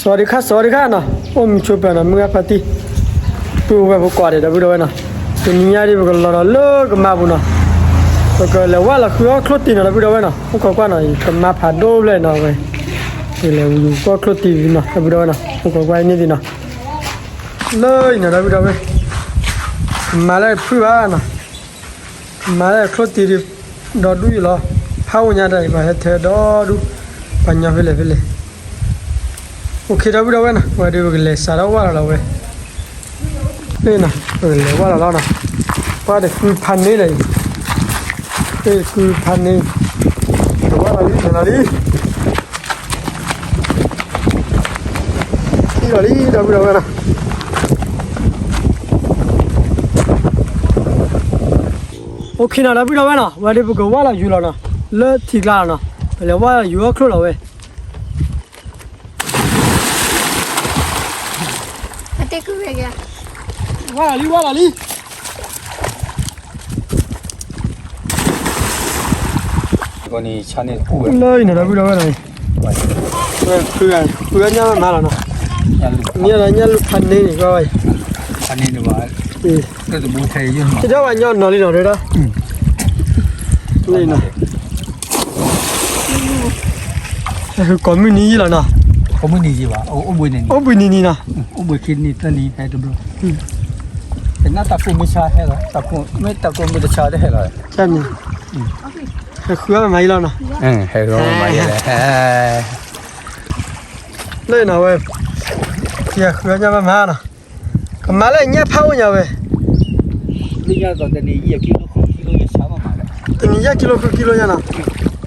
စဝၤဒံခါ စဝၤဒံခါနီၤ, အိၣ်မုာ်ဆိးပၢၤနီၤ မုၢ်ဂၤဖါတံၢ်, ပုၢ်ဝဲၢ်ဖိကိးဂၤဒဲး ဒီပုၢ်ဒီဝဲၢ်နီၤ, တနံၤညါဒ်ပကလီၤဒီးလၢကမါပူၤနီၤ, ပကလဲၤဝၢ်လီၤဃုအီၣ်ချိၣ်တံၢ်နီၤ ဒီပုၢ်ဒီဝဲၢ်နီၤ, အိၣ်ခိးကွၢ်နီၤ ကမါဖးဒိၣ်ဖျဲၣ်နီၤဝဲ, ပကလဲၤဝၢ်လီၤဃုအီၣ်ချိၣ်တံၢ်နီၤ ဒီပုၢ်ဒီဝဲၢ်နီၤ, အိၣ်ခိးကွၢ်အံၤန့ၣ်ဒံးနီၤ, လၢအံၤနီၤ ဒီပုၢ်ဒီဝဲၢ်, ကမါလၢဖုၣ်ဘၣ်နီၤ မၤလၢချိၣ်တံၢ်ဒီး ဒီဒူၣ်အံၤလီၤ, ဖးအိၣ်ညါတၢ်အံၤ ပှၤဟဲထဲဒီဒူၣ်, ပှၤညီဖဲလဲၣ်ဖဲလဲၣ်, အိၣ်ခ့ဒီပုၢ်ဒီဝဲၢ်နီၤ, ဝဲဒၣ်ပကလဲၤစးထီၣ်ဝၢ်လီၤလီၤဝဲ, နီၤ ပကလဲၤဝၢ်လီၤလီၤနီၤ, ပှၤတကုဖးန့ၣ်ဒီးအံၤ, တကုဖးန့ၣ်, ဝၢ်လီၤလံ လီၤလံ ထံၣ်လီၤလံ ဒီပုၢ်ဒီဝဲၢ်နီၤ, အိၣ်ခ့နီၤ ဒီပုၢ်ဒီဝဲၢ်နီၤ, ဝဲဒၣ်ပကဝၢ်လီၤယူၤလီၤနီၤ, လၢထံကျါလီၤနီၤ, ပလဲၤဝၢ်လီၤယူၤအီၣ်ချိၣ်လီၤဝဲ, ဝၢ်လီၤလံ ဝၢ်လီၤလံ လၢအံၤနီၤ ဒီပုၢ်ဒီဝဲၢ်နီၤ, ဃုအီၣ်ညၣ်မးမးလီၤနီၤ, န့ၣ်လီၤ ညၣ်လူၢ်ဖးန့ၢ်န့ၣ် ကွၢ်ဝဲအံၤ, ဟဲဒီးပှၤညီနီၤလံနီၤ ဒၣ်, လၢအံၤနီၤ, ကိးမုၢ်နံၤယံာ်လီၤနီၤ, ကိးမုၢ်နံၤယံာ်ဘၣ်, အိၣ်ဘှံးနံၤ, အိၣ်ဘှံးနံၤန့ၣ်နီၤ, အိၣ်ဘှံးခံနံၤသၢနံၤဟဲတဘျီ, ကနၣ်တၢ်ကိၢ်မ့ၢ်ဆါဟဲလီၤ, မ့ၢ်တၢ်ကိၢ်မ့ၢ်တဆါတဟဲလီၤ, န့ၣ်, ဟဲဃုအီၣ်မးယံာ်လီၤနီၤ, ဟဲဃုအီၣ်မးယံာ်လီၤ, လၢအံၤနီၤဝဲ, ယဃုအီၣ်ညၣ်မးမးနီၤ, ကမၤလၢညၣ်ဖးအိၣ်ညါဝဲ, တနံၤယဲၢ်ကံလိဃုကံလိညါနီၤ,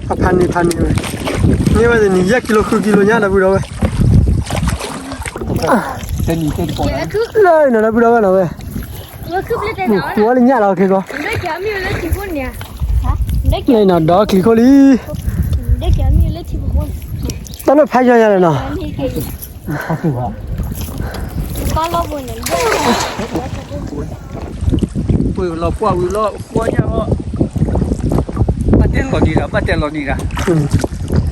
အဖးန့ၣ်ဖးန့ၣ်ဝဲ, န့ၢ်ဝဲတနံၤယဲၢ်ကံလိဃုကံလိညါ ဒီပုၢ်ဒီဝဲၢ်, လၢအံၤနီၤ ဒီပုၢ်ဒီဝဲၢ်နီၤဝဲ, ဃုအီၣ်လၢညၣ်လီၤခဲကီး, လၢအံၤနီၤ ဒီချံခိၣ်လံ, တၢ်လၢဖးယီၤညါန့ၣ်နီၤ ပှ့ၤလီၤပှၢ်ဝံၤလီၤ ဃီညါလီၤ, ဘၣ်တဲလီၤနံၤဒၣ် ဘၣ်တဲလီၤနံၤဒၣ်,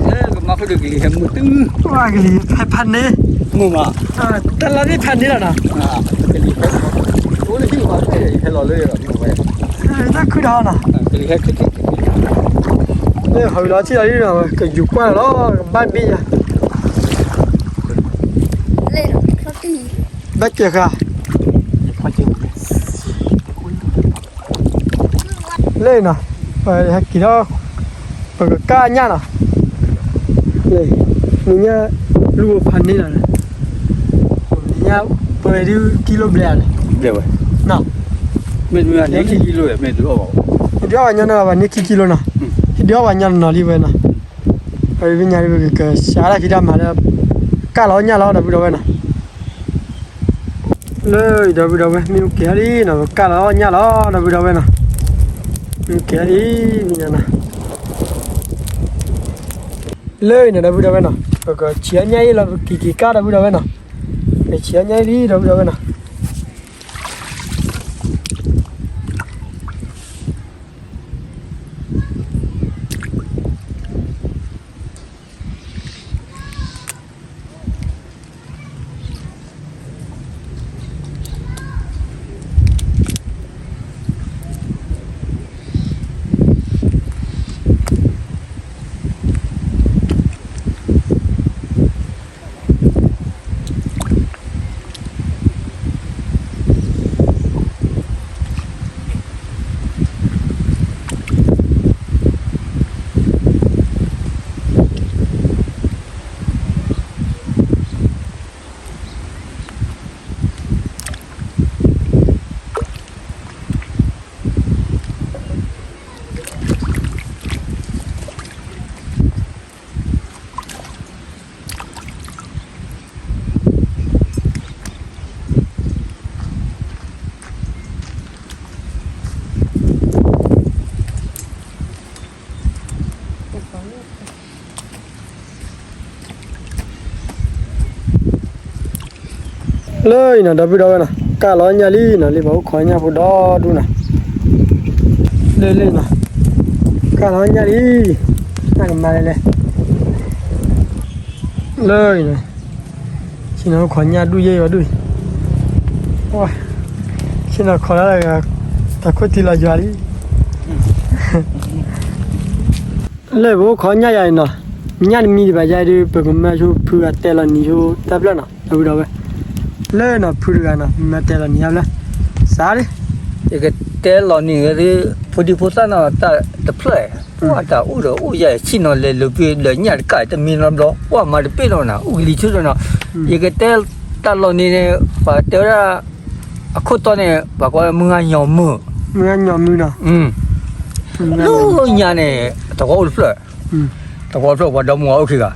လၢကမါခိၣ်ဒီးကလံၤဟဲမုာ်တုၤ, ကလံၤဖးန့ၣ်, မုာ်မး, တၢ်လီၤန့ၣ်ဖးန့ၣ်လီၤနီၤ, ကလံၤဟဲ, အိၣ်လၢဟံၣ်မး ဟဲလီၤလၢယၤလီၤ, တၢ်ခုၣ်ဒီးနီၤ, ကလံၤဟဲ, လၢဟီၣ်ဝံၤလီၤထံၣ်လီၤလံနီၤ ကယူၤကွၢ်လီၤ ကဘၣ်ဘ့ၣ်ယၤ ဘၣ်ကဲဃာ်, လၢနီၤ, ပဟဲက့ၤထီၣ်, ပကကၢ်ညၣ်နီၤ, နညၣ်လူၢ်အိၣ်ဖးန့ၣ်လီၤ, နညၣ်ပှဲၤဒုးကံလိဘျဲၣ်န့ၣ်, မ့ၢ်ဒုးအီၣ်ဘၣ်ညီနုၢ်ဘၣ်န့ၢ်ခံကံလိနီၤ, ဟဲဒုးအီၣ်ဘၣ်ညီနီၤလံဝဲနီၤ, ပညါဒုးပကကစးဒၣ်ဖံးတၢ်မၤလၢ, ကၢ်လီၤညၣ်လီၤ ဒီပုၢ်ဒီဝဲၢ်နီၤ လၢအံၤ ဒီပုၢ်ဒီဝဲၢ် မ့ၢ်အိၣ်က့ၤလံနီၤ ပကၢ်လီၤညၣ်လီၤ ဒီပုၢ်ဒီဝဲၢ်နီၤ, မ့ၢ်အိၣ်က့ၤလံ မ့ၢ်ညါနီၤ, လၢအံၤနီၤ ဒီပုၢ်ဒီဝဲၢ်နီၤ ပကဆံးအီၣ်ညၣ်အံၤလီၤ ပက့ၤက့ၤကၢ် ဒီပုၢ်ဒီဝဲၢ်နီၤ, ပဆံးအီၣ်ညၣ်အံၤလံ ဒီပုၢ်ဒီဝဲၢ်နီၤ လၢအံၤနီၤ ဒီပုၢ်ဒီဝဲၢ်နီၤ ကၢ်လီၤညၣ်လံနီၤ လံပှၤအိၣ်ခိးညၣ်ဖိဒီဒူၣ်နီၤ လၢလၢနီၤ ကၢ်လီၤညၣ်လံ နကမၤလဲၣ်လဲၣ် လၢအံၤနီၤ ဆ့ၣ်နီၤခိးညၣ်ဒူၣ်ယဲၢ်ယီၤဒူၣ်, ဆ့ၣ်နီၤခိးလၢ တၢ်ခိၣ်ထံလီၤယွၤလံ. လၢပအိၣ်ခိးညၣ်ယၤအံၤနီၤ, ညၣ်တမံၤဒံးဘၣ်ယါဒုး ပကမၢဆိဖုအတဲလီၤနံၤဆိတၢ်ဖျၢၣ်နီၤ, အဝံၤဒီးဝဲ လၢနီၤဖုတဂၤနီၤ မၢတဲလီၤနံၤအါဖျၢၣ်, စးလံ. ယကတဲလီၤနံၤ ဖိဒံဖိသၣ်နီၤတၢ်တဖျၢၣ်, ပှၢ်တၢ်အိၣ်ဒီးအိၣ်ယၤ ဆ့ၣ်နီၤလဲၤလိာ်ကွံာ်ဒီးညၣ်တကၣ်တမံၤနီတဘျီ ပှၢ်မၤတပ့ၢ်နီၤနၤ အိၣ်ကလံၤဆူၣ်နီၤ, ယကတဲတၢ်လီၤနံၤန့ၣ် ပှၤတဲဝဲဒၣ် အခိၣ်တီန့ၣ် ပှၤကိးမုၢ်ဂၢ်ညီမုၢ်, မုၢ်ဂၢ်ညီမုၢ်နီၤ, လၢညါန့ၣ် သဝီအိၣ်တဖျၢၣ်, သဝီတဖျၢၣ်ပှၤဒီမါဝၤအိၣ်ခံဂၤ,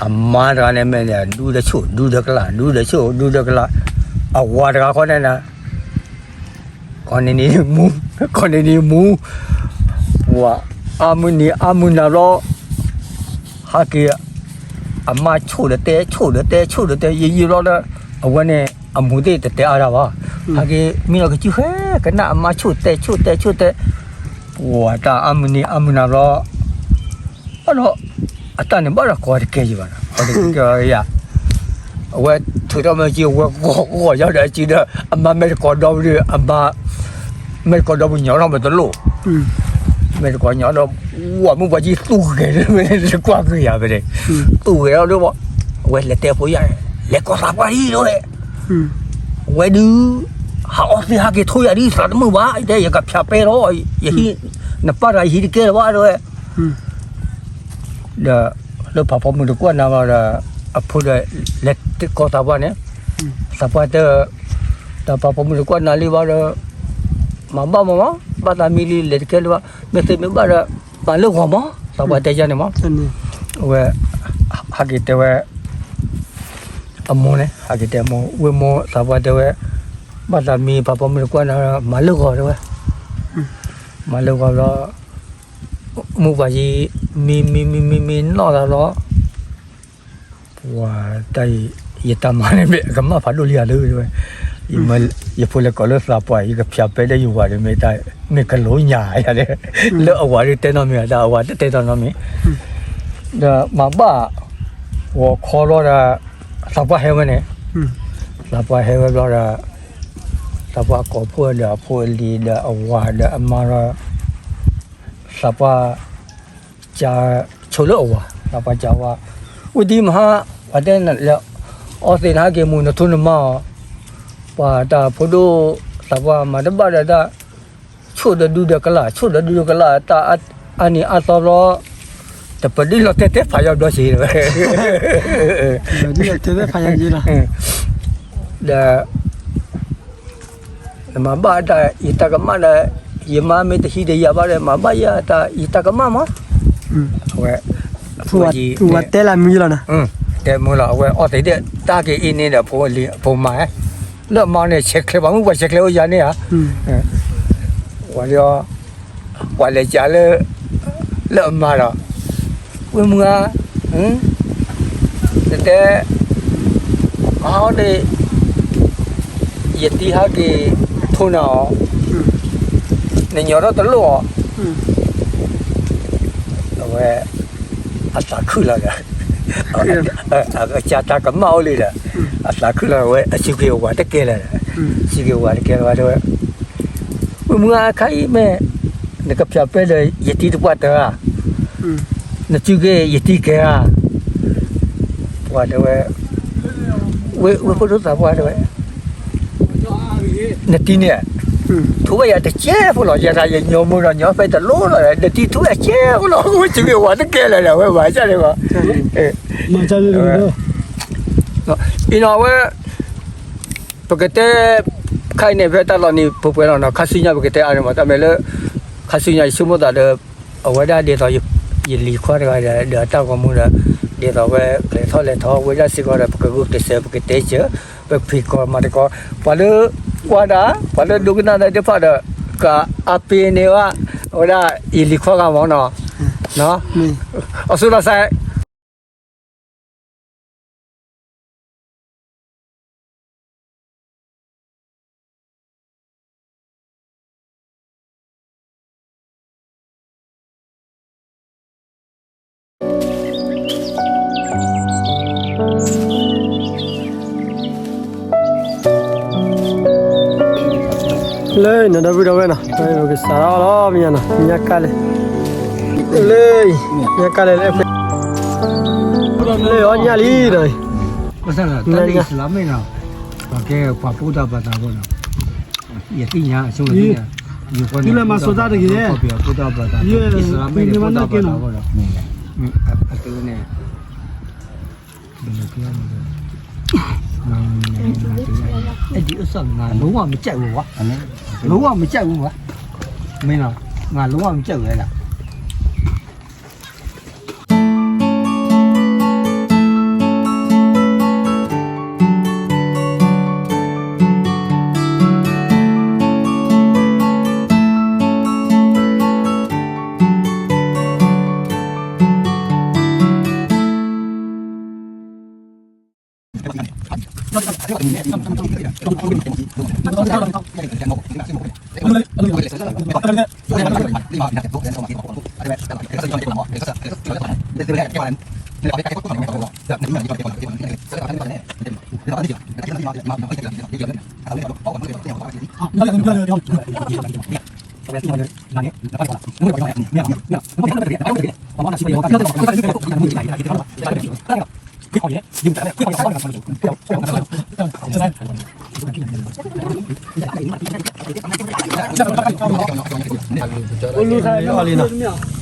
အမါတဂၤန့ၣ်မ့ၢ်န့ၣ် ဒူဒီးဆိၣ် ဒူဒီးကလး ဒူဒီးဆိၣ် ဒူဒီးကလး, အဝၤတဂၤဃီန့ၣ် ကိးန့ၢ်နံၤမူ, ကိးန့ၢ်နံၤမူ, ပှၤအါမုၢ်နံၤအါမုၢ်နၤဘျီ, ဟဲက့ၤ, အမါဆိၣ်ဒီးတဲ ဆိၣ်ဒီးတဲ ဆိၣ်ဒီးတဲ ယံာ်ယံာ်ဘျီဒီး အဝဲန့ၣ် အမိၢ်သ့ၣ်တတဲအါတၢ်ဘၣ်, ဟဲက့ၤ မ့ၢ်လီၤကစုဃဲကနၣ်အမါဆိၣ်တဲ ဆိၣ်တဲ ဆိၣ်တဲ, ပှၤတၢ်အါမုၢ်နံၤအါမုၢ်နၤဘျီ ဘၣ်ဒီး အတၢ်န့ၣ်ဘၣ်ဒီးကိးတကဲယံၤဘၣ်နီၤ, ကိးတကဲယံၤ, အဝဲထုးထီၣ်မ့ၢ်က့ၤ အဝဲဂီၤဂီၤယါဒီးအစုဒီး အမါမဲာ်တကိးဒီပုၢ်ဒီး အမါ မဲာ်တကိးဒီပုၢ်ညီထီၣ်မ့ၢ်တလိၣ်, မဲာ်တကိးညီဒီး ဝၤမုၢ်ပှၤကံသူၣ်ဂဲၤလၢ ကွၢ်က့ၤယၤဖဲန့ၣ်, သူၣ်ဂဲၤလီၤဒီး အဝဲလဲၤတဲဖိယၤ, လဲၤကိးသးပှၢ်ဒ်လဲၣ်, ဝဲဒုး ဟးအီသံးဟးက့ၤထိယၤဒ်သးတမုာ်ဘၣ်, တဲ ယကဖၠးပဲထီၣ်, ယဟံး, နပၢ်တဂၤယဟံးတကဲလၢၤဘၣ် တဲဝဲ ဒီး လၢဖးဖီမုၢ်တကွၢ်နၤဘၣ်ဒီး အဖိဒီး လဲၤကိးသးပှၢ်န့ၣ်, သးပှၢ်တဲ, တၢ်ဖးဖီမုၢ်တကွၢ်နၤလံဘၣ်ဒီး မၤဘၣ်မးမး, ဘၣ်သးမံလံ လဲၤတကဲလၢၤဘၣ်, မ့ၢ်သ့မ့ၢ်ဘၣ်ဒီး မၤလၢဂီၤမး, သးပှၢ်တဲယၤန့ၣ်မး, အဝဲ ဟးက့ၤတဲဝဲ အမိၢ်န့ၣ် ဟဲက့ၤတဲအမိၢ်, ဝ့ၢ်မိၢ် သးပှၢ်တဲဝဲ, ဘၣ်သးမံဖးဖီမုၢ်တကွၢ်နၤ မၤလၢဂီၤတဲဝဲ, မၤလၢဂီၤဘျီ မုၢ်ပှၤယံၤ မံမံမံမံမံနီၢ်သးလီၤ, ပှၤတၢ်အံၤ ယတၢ်မၤန့ၣ်မ့ၢ်အကမၣ်ဖးဒိၣ်လံဧါလၢဝဲ, ယဖိလဲၤကိးလၢသးပှၢ် ယကဖၠးပဲဒီးယဝၤဒီး မ့ၢ်တၢ်မ့ၢ်ကလိညါယၤ, လၢအဝၤဒုးတဲနီတမံၤ တၢ်အဝၤတတဲနီတမံၤ, ဒီးမၤဘၣ် ဂီၤခီလီၤဒီး သးပှၢ်ဟဲဝဲန့ၣ်, သးပှၢ်ဟဲဝဲဘျီဒီး သးပှၢ်ကိးဖှိၣ်ဒီးအဖိအလံၤဒီးအဝၤဒီးအမါဒီး သးပှၢ် ကးဆိလၢအဝၤ, သးပှၢ်ကးဝဲ, ဝံၤဒ်မဟါ ပှၤတဲလဲၤ အီသံးနဟဲက့ၤမူနထိနမါအီၤ, ပှၤတၢ်ဖိဒိၣ် သးပှၢ်မၤတဘၣ်ဒီးတၢ် ဆိၣ်ဒီးဒူဒီးကလး ဆိၣ်ဒီးဒူဒီးကလး တၢ်အါနံၤအါသီဘျီ တပဒုးလီၤတဲာ်တဲာ်ဖးယီၤဘျီစ့ၢ်ဝဲ, ဒီး နမၤဘၣ်တၢ်ယတၢ်ကမၣ်ဒီး ယမါမ့ၢ်တဟံးဒီးယၤဘၣ်ဒီး မၤဘၣ်ယတၢ်ယတၢ်ကမၣ်မး, အဝဲ တဲလၢမံလီၤ, တဲမုၢ်လီၤ အဝဲအီသံးဒၣ် တၢ်က့ၤအံၤန့ၣ်ဒီး ဖိလံၤဖိမါ လၢအမါန့ၣ် ဆဲးချဲးပှၤမုၣ်ပှၤ ဆဲးချဲးအိၣ်ယၤန့ၣ်ဧါ, ဝဲ ပှၤလဲၤကးလၢ လၢအမါဒီး ဝ့ၢ်မုၢ်ဧါ, နတဲ မဟါန့ၣ် ယတံၤဟဲက့ၤထိနၤအီၤ, နညီထီၣ်တလိၣ်အီၤ, အဝဲ အသးခုလီၤဒီး အကစၢ်တၢ်ကမၣ်အိၣ်လံဒီး အသးခုလီၤ အဝဲအစုက့ၤအဝၤတကဲလၢၤဒီး စုက့ၤဝၤတကဲလၢၤဘၣ်တဲဝဲ, ဝ့ၢ်မုၢ်ဧါ ခါအံၤမ့ၢ် နကဖၠးပဲဒီးယတံၤတပှၢ်တဂၤ, နစုက့ၤယတံၤကဲဧါ, ပှၤတဲဝဲ ဝ့ၢ်ဖိဒိၣ်သးပှၢ်တဲဝဲ နတံၤန့ၣ် ထိဝဲယၤတကဲဖိလီၤ ယၤတၢ်ယညီမုၢ်ဒီးညီဖဲတလိၣ်လီၤ နတံၤထိဝဲယၤကဲဖိလီၤ ဝဲစုက့ၤဝၤတကဲလၢၤဒီး ဝဲဘၣ်ဆၣ်န့ၣ်ဘၣ်, အံၤနီၤဝဲ ပကတဲ ခါအံၤန့ၣ် ဖဲတၢ်လီၤနံၤပှဲၤပှဲၤလီၤနီၤ ခါဆူညါပကတဲအါန့ၣ်မး တၢ်မ့ၢ်လၢ ခါဆူညါယဆိကမိၣ်သးဒီး အဝဲဒၣ်ဒ်သိး ယလံၤခွါတဂၤဒီး ဒီးအတၢ်ဂီၤမူဒီး ဒ်သိးဝဲ ကျဲၤထီၣ်လဲၤထီဝဲဒၣ်စ့ၢ်ကီးဒီး ပကဂုာ်ကျဲးစၢး ပကတဲစၢၤ ပဖံးကီၢ်မၤသကိး ပှၤလၢကွၢ်တၢ် ပှၤလၢဒိကနၣ်တၢ်သ့ၣ်တဖၣ်ဒီး ကအါပ့ၤန့ၢ်ဘၣ် အဝဲဒၣ်ယလံၤခွါဂၤမးနီၤ အစိဒၣ်စဲး လၢနဒီပုၢ်ဒီဝဲၢ်နီၤ, ပကစးထီၣ်လီၤမ့ၢ်နီၤ, ညါကၢ်လဲၣ်, လၢ, ညါကၢ်လဲၣ်လၢ, လၢအီၣ်ညၣ်လံဒီး, ပှၤသးလၢတၢ်လၢအံၣ်စလၣ်မ့ၢ်နီၤ, ပှၤကဲပှၤဖိသၣ်ဘၣ်သးဖိနီၤ, ယသ့ၣ်ညါအဆိကတၢၢ်, ယလဲၤမၤစိာ်တၢ်တဂ့ၤ, ပှၤဖိသၣ်ဘၣ်သး, အံၣ်စလၣ်မ့ၢ်န့ၣ်ဖိသၣ်ဘၣ်သးဖိဒီး, အသုန့ၣ် ဒီး လုံးဝမကြိုက်ဘူးကွာ, လုံးဝမကြိုက်ဘူးကွာ, မင်းနော်, ငါလုံးဝမကြိုက်ဘူးအဲ့ဒါ.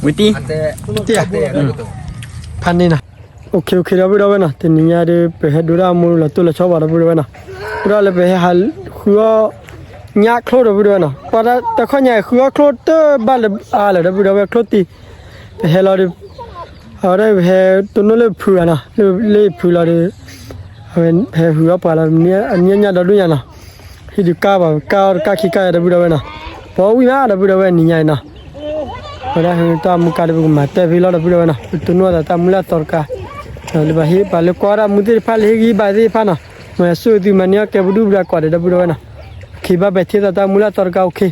ဝံၤတံၢ်, ဖးန့ၢ်နီၤ, အိၣ်ခ့အိၣ်ခ့ ဒီပုၢ်ဒီဝဲၢ်နီၤ, တနံၤညါဒီး ပဟဲဒိတၢ်အမူလီၤတိၢ်လီၤဆီဘၣ် ဒီပုၢ်ဒီဝဲၢ်နီၤ, ပဒီလၢပဟဲဟးဃုအီၣ်ညၣ်ချိၣ် ဒီပုၢ်ဒီဝဲၢ်နီၤ, ပှၤတခီညါဃုအီၣ်ချိၣ်တဘၣ်လၢအါလၢၤ ဒီပုၢ်ဒီဝဲၢ် ချိၣ်တံၢ် ပဟဲလီၤဒီး အဝဲဒၣ်ပဟဲတိၢ်နီၣ်လၢဖုဂၤနီၤ, လၢဖုလီၤဒီး အဝဲဟဲဟုၣ်အီၣ်ပှၤလီၤ အမံၤညၣ်ဒီဒူၣ်ညါနီၤ, ဟံၣ်ဒုးကၢ်ဘၣ် ကၢ်အီၣ်တကၢ်ခံကၢ် ဒီပုၢ်ဒီဝဲၢ်နီၤ, ပဝံၣ်မး ဒီပုၢ်ဒီဝဲၢ် နံၤညါအံၤနီၤ, အဝဲဒၣ်ဟဲတၢ်မူကါဒီး ပကမၤတဲဖဲလီၤ ဒီပုၢ်ဒီဝဲၢ်နီၤ, ပတိၢ်နီၣ်သးတၢ်မူလၢအသီတကါ, လၢပှၤဟ့ၣ်ပှၤလၢကွၢ်တၢ်မူသ့ၣ်တဖၣ် လၢဟ့ၣ်ဂံၢ်ဘါသ့ၣ်တဖၣ်နီၤ, မၤဆိၣ်ဂ့ၤသုမၤန့ၢ်အီၣ်ကဲပဒုၣ်ပဒါကိးဂၤဒဲး ဒီပုၢ်ဒီဝဲၢ်နီၤ, ခ့ဘၣ်ပဲာ်ထံသးတၢ်မူလၢအသီတကါ အိၣ်ခ့